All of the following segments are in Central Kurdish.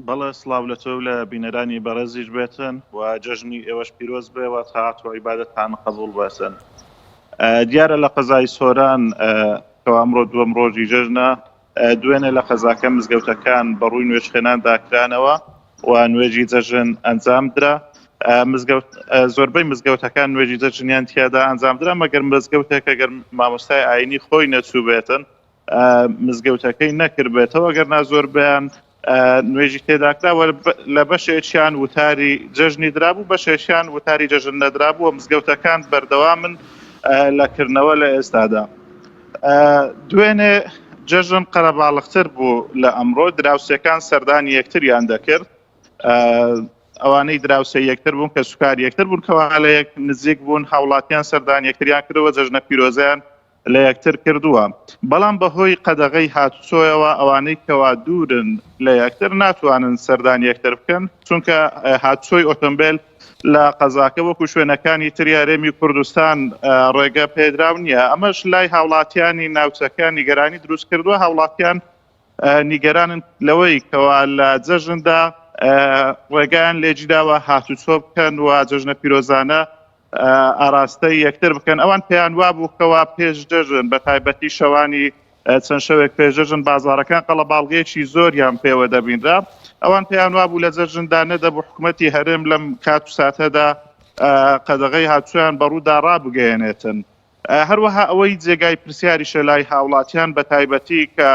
بەڵێ سڵاو لە تۆ و لە بینەرانی بەڕێزیش بێتن و جەژنی ئێوەش پیرۆز بێ و تاعەت و عیبادەتان قەبوڵ بێتن. دیارە لە قەزای سۆران کەوا ئەمڕۆ دووەم ڕۆژی جەژنە، دوێنێ لە قەزاکە مزگەوتەکان بە ڕووی نوێژخوێناندا کرانەوە و نوێژی جەژن ئەنجام درا. مزگەوت زۆربەی مزگەوتەکان نوێژی جەژنیان تیادا ئەنجام درا، مەگەر مزگەوتێک ئەگەر مامۆستای ئایینی خۆی نەچووبێتن مزگەوتەکەی نەکردبێتەوە گەرنا زۆربەیان نوێژی تێداکرا لە بەشێکیان وتاری جەژنی درابوو بەشێکیان وتاری جەژن نەدرابووە مزگەوتەکان بەردەوامن لە کردنەوە لە ئێستادا دوێنێ جەژن قەرەباڵختر بوو لە ئەمڕۆ دراوسێکان سەردانی یەکتریان دەکرد ئەوانەی دراوسێ یەکتر بوون کە سوکار یەکتر بوون کەوا لە یەک نزیک بوون هاوڵاتیان سەردان یەکتریان کردەوە جەژنە پیرۆزیان لە یەکتر کردووە، بەڵام بەهۆی قەدەغەی هاتوچۆیەوە ئەوانەی کەوا دوورن لە یەکتر ناتوانن سەردانی یەکتر بکەن، چونکە هاتوچۆی ئۆتۆمبێل لە قەزاکە وەکو شوێنەکانی تری هەرێمی کوردستان ڕێگە پێدراو نییە، ئەمەش لای هاوڵاتیانی ناوچەکە نیگەرانی دروست کردووە، هاوڵاتیان نیگەرانن لەوەی کەوا لە جەژندا ڕێگایان لێگیراوە هاتوچۆ بکەن و جەژنە پیرۆزانە ئاراستەی یەکتر بکەن ئەوان پێیان وابوو کەوا پێش جەژن بە تایبەتی شەوانی چەند شەوێک پێش جەژن بازارەکان قەڵەباڵغیەکی زۆریان پێوە دەبینرا ئەوان پێیان وابوو لە جەژندا نەدەبوو حکوومەتی هەرێم لەم کات و ساتەدا قەدەغەی هاتوویان بەڕوودا ڕابگەیەنێتن هەروەها ئەوەی جێگای پرسیاریشە لای هاوڵاتیان بە تایبەتی کە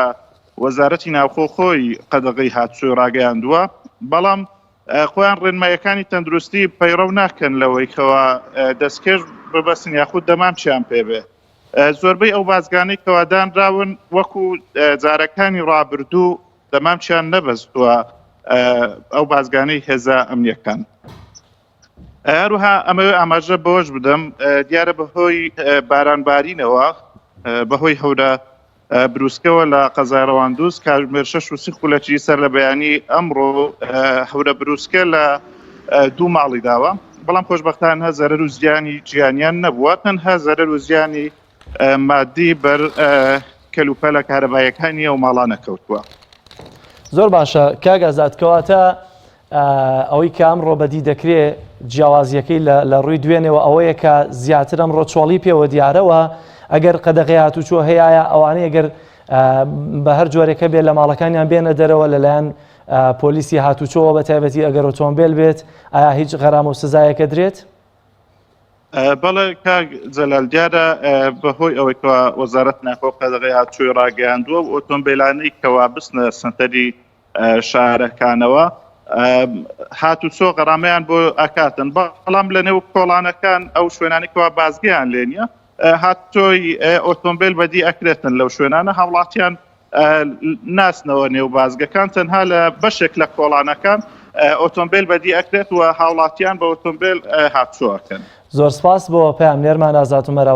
وەزارەتی ناوخۆ خۆی قەدەغەی هاتوچۆی ڕاگەیاندووە بەڵام خۆیان ڕێنمایەکانی تەندروستی پەیڕەو ناکەن لەوەی کەوا دەستکێش ببەستن یاخود دەمامچیان پێبێ زۆربەی ئەو بازگانەی کەوا دانراون وەکو جارەکانی ڕابردوو دەمامچیان نەبەستووە ئەو بازگانەی هێزە ئەمنیەکان. هەروەها ئەمەوێ ئاماژە بەوەش بدەم دیارە بەهۆی بارانبارینەوە بەهۆی هەورە بروسکەوە لە قەزای ڕەواندوز کاتژمێر 6 و خولەکی سەر لە بەیانی ئەمڕۆ هەورە بروسکە لە دوو ماڵی داوە بەڵام خۆشببختانە زەرەر و زیانی گیانیان نەبووە تەنها زەرەر و زیانی مادی بەر کەلوپەلە کارەبایەکانی ئەو ماڵانە کەوتووە. زۆر باشە کاک ئازاد کەواتە ئەوەی کە ئەمڕۆ بەدی دەکرێ جیاوازیەکەی لە ڕووی دوێنێەوە ئەوەیە کە زیاتر ئەمڕۆ چۆڵی پێوە دیارەوە ئەگەر قەدەغی هاتوچۆ هەیە ئەوانەیە گەر بە هەر جۆرێکە بێ لە ماڵەکانیان بێنە دەرەوە لەلایەن پۆلیسی هاتوچۆوە بە تایبەتی ئەگەر ئۆتۆمبیل بێت ئایا هیچ غەرامە و سزایەکە درێت؟ بەڵێ کاک جەلال دیارە بەهۆی ئەوەی کەوا وەزارەت ناخۆ قەدەغەی هاتوچۆی ڕاگەیاندووە و ئۆتۆمبیلانەی کەوا بچنە سەنتەری شارەکانەوە هاتوچۆ غەرامەیان بۆ ئەکاتن بەڵام لە نێو کۆڵانەکان ئەو شوێنانی کەوا بازگەیان لێ نییە هاتوچۆی ئۆتۆمبیل بەدی ئەکرێتن لەو شوێنانە هاوڵاتیان ناسنەوە نێو بازگەکان تەنها لە بەشێک لە کۆڵانەکان ئۆتۆمبیل بەدی ئەکرێت و هاوڵاتیان بە ئۆتۆمبیل هاتوچۆ ئەکەن. زۆر سپاس بۆ پەیامنێرمان ئازاد عومەر.